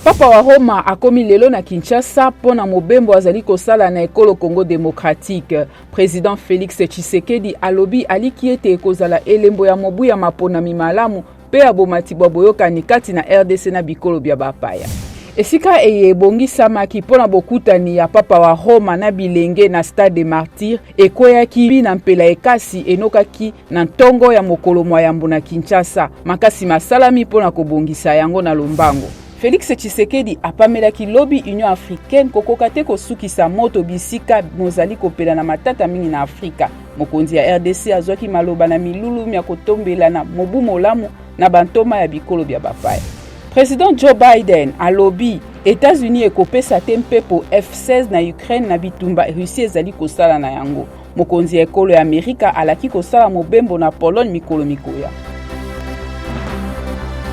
Papa wa Roma akomi lelo na Kinshasa mpo na mobembo azali kosala na ekolo Congo democratique. President Felix Tshisekedi alobi aliki ete ekozala elembo ya mobu ya maponami malamu mpe ya bomati bwa boyokani kati na rdc na bikolo bya bapaya. Esika eye ebongisamaki mpo na bokutani ya Papa wa Roma na bilenge na Stade des Martyrs ekweyaki na mpela ekasi enokaki na ntongo ya mokolo mwa yambo na Kinshasa. Makasi masalami mpo na kobongisa yango na lombango. Felix Tshisekedi apamelaki lobi Union africaine kokoka te kosukisa moto bisika mozali kopela na matata mingi na Afrika. Mokonzi ya rdc azwaki maloba na milulu mya kotombela na mobu molamu na bantoma ya bikolo bya bapaya. President Joe Biden alobi Etats-Unis ekopesa te mpepo F-16 na Ukraine na bitumba Russie ezali kosala na yango. Mokonzi ya ekolo ya Amerika alaki kosala mobembo na Pologne mikolo mikoya.